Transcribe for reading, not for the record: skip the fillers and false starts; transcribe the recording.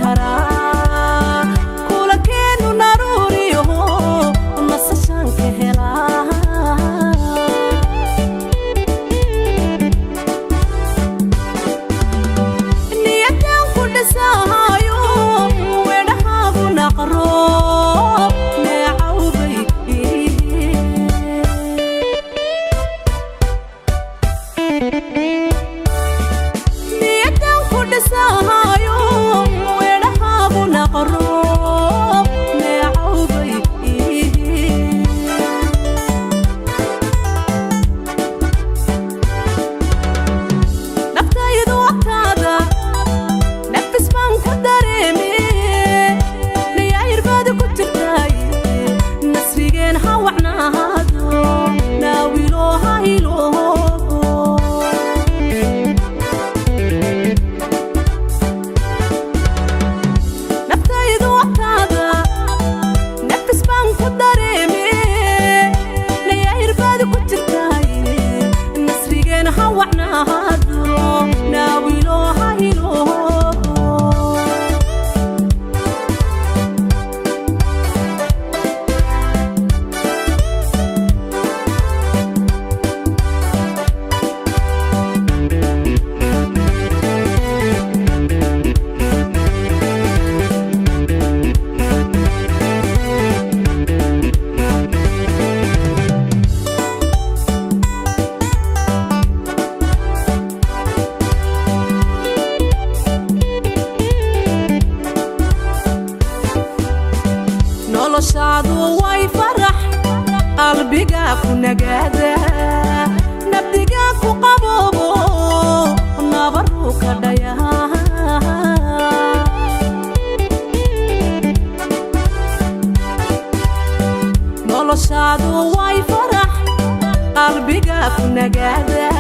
Karaa kulankeenu naruuriyo nasashaan ka helaa. Niyadan ku dhisaayo wedhahaagu naqro neecawbay. Niyadan ku dhisaayo wedhahaagu naqro neecawbay. Naftaydu wataada nafis baan ku dareeme, nayaayir baad ku jirtaay. Nasrigeen ha wacnaado, naawilo ha hiloobo. Naftaydu wataada nafis baan ku dareeme, nayaayir baad ku jirtaay. Nasrigeen ha wacnaado, naawilo ha hiloobo. Noloshaadu way farax, qalbigaa ku nagaada, nabdigaa ku qaboobo, nabaruu ka dhayaa. Noloshaadu way farax, qalbigaa ku nagaada.